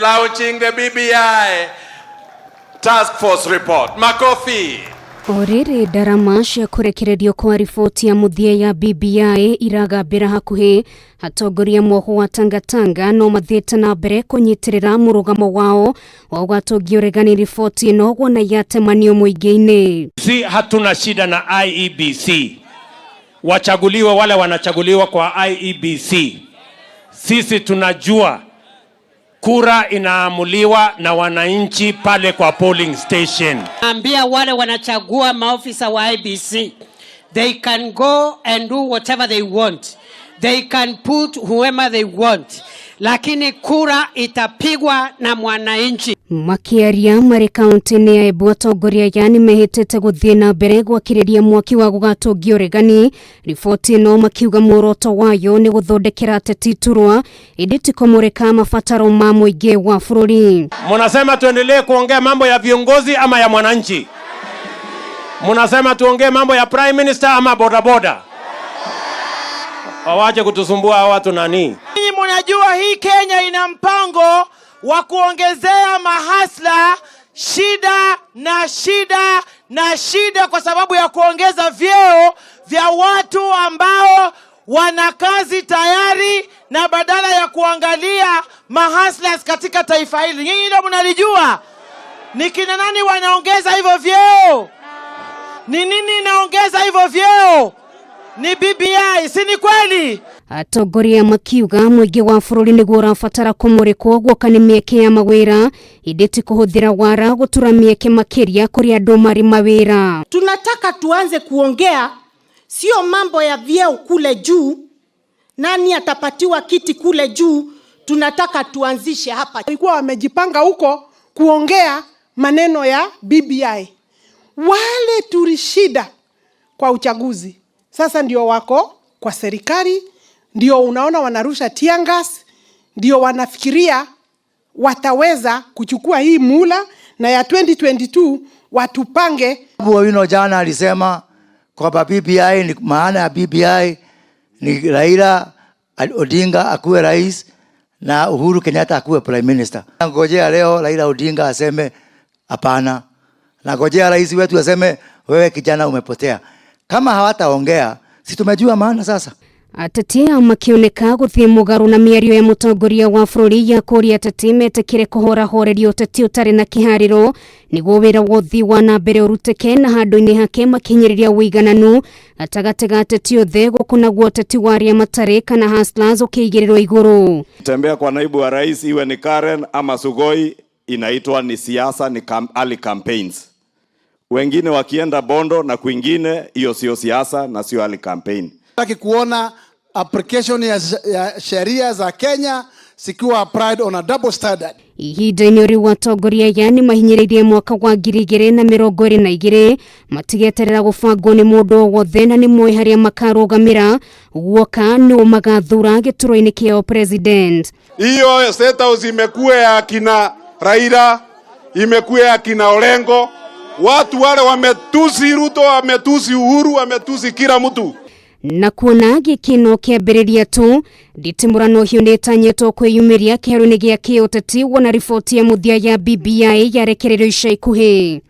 Launching the BBI Task Force report. Makofi. O rĩrĩ ndarama cia kũrekererio kwa riboti ya mũthia ya BBI iragambĩra hakuhĩ, atongoria mwoho wa Tangatanga no mathiĩte na mbere kũnyitĩrĩra mũrũgamo wao wa ũgatongia ũregani riboti ĩno wona yatemanio mũingĩ-inĩ. Si hatuna shida na IEBC, wachaguliwe wale wanachaguliwa kwa IEBC. Sisi tunajua kura inaamuliwa na wananchi pale kwa polling station. Ambia wale wanachagua maofisa wa IEBC, they can go and do whatever they want, they can put whoever they want, lakini kura itapigwa na mwananchi. Makĩaria marĩ kaunti-inĩ ya Embu, atongoria aya nĩmehĩtĩte gũthiĩ na mbere gwakĩrĩria mwaki wa gũgatongia ũregani riboti ĩno, makiuga muoroto wayo nĩ gũthondekera ateti iturwa ĩndĩ ti kũmũrĩka mabataro ma mũingĩ wa bũrũri. Munasema tuendelee kuongea mambo ya viongozi ama ya mwananchi? Munasema tuongee mambo ya prime minister ama bodaboda? Wawache kutusumbua hawa watu nani? Ninyi munajua hii Kenya ina mpango wa kuongezea mahasla shida na shida na shida kwa sababu ya kuongeza vyeo vya watu ambao wana kazi tayari na badala ya kuangalia mahaslas katika taifa hili. Nyinyi ndio mnalijua ni kina nani wanaongeza hivyo vyeo? Ni nini inaongeza hivyo vyeo? Ni BBI, si ni kweli? Atongoria makiuga mũingĩ wa bũrũri nĩguo ũrabatara kũmũrĩkwo guoka nĩ mĩeke ya mawĩra ĩndĩ ti kũhũthĩra wara gũtura mĩeke makĩria kũrĩ andũ marĩ mawĩra. Tunataka tuanze kuongea sio mambo ya vyeo kule juu, nani atapatiwa kiti kule juu. Tunataka tuanzishe hapa. Walikuwa wamejipanga huko kuongea maneno ya BBI. Wale tulishida kwa uchaguzi sasa ndio wako kwa serikali, ndio unaona wanarusha tear gas, ndio wanafikiria wataweza kuchukua hii mula na ya 2022 watupange. Babu Owino jana alisema kwamba BBI ni maana ya BBI ni Raila Odinga akuwe rais na Uhuru Kenyatta akuwe prime minister. Ngojea leo Raila Odinga aseme hapana, na ngojea rais wetu aseme wewe kijana umepotea. Kama hawataongea, si tumejua maana sasa. Ateti makĩoneka gũthiĩ mũgarũ na mĩario ya mũtongoria wa bũrũri ya kũria ateti metĩkĩre kũhorahoreria ũteti ũtarĩ na kĩharĩro nĩguo wĩra wa ũthii wa na mbere ũrutĩke na handũ-inĩ hake makinyĩrĩria ũigananu gatagatĩ ga ateti othe gũkũ naguo ũteti wa arĩa matarĩ kana hustlers ũkĩigĩrĩrwo igũrũ. Tembea kwa naibu wa rais iwe ni Karen ama Sugoi, inaitwa ni siasa, ni early campaigns. Wengine wakienda Bondo na kwingine, hiyo sio siasa na sio early campaign. Nataka kuona application ya sheria za Kenya zikiwa applied on a double standard. Ihinda-inĩ rĩu atongoria aya nĩ mahinyĩrĩirie mwaka wa 2022 matigeterera gũbangwo nĩ mũndũ o wothe na nĩ moĩ harĩa makarũgamĩra guoka nĩo magathura gĩturwa-inĩ kĩao president. Hiyo State House imekuwa ya kina Raila, imekuwa ya kina Orengo. Watu wale wametusi Ruto, wametusi Uhuru, wametusi kila mtu. Na kuona gĩkĩno kĩambĩrĩria tu nditimũrano hiyo nĩtanyĩtwo kwĩyumĩria kĩharo-inĩ gĩa kĩũteti wona riboti ya mũthia ya BBI yarekererio ica ikuhĩ.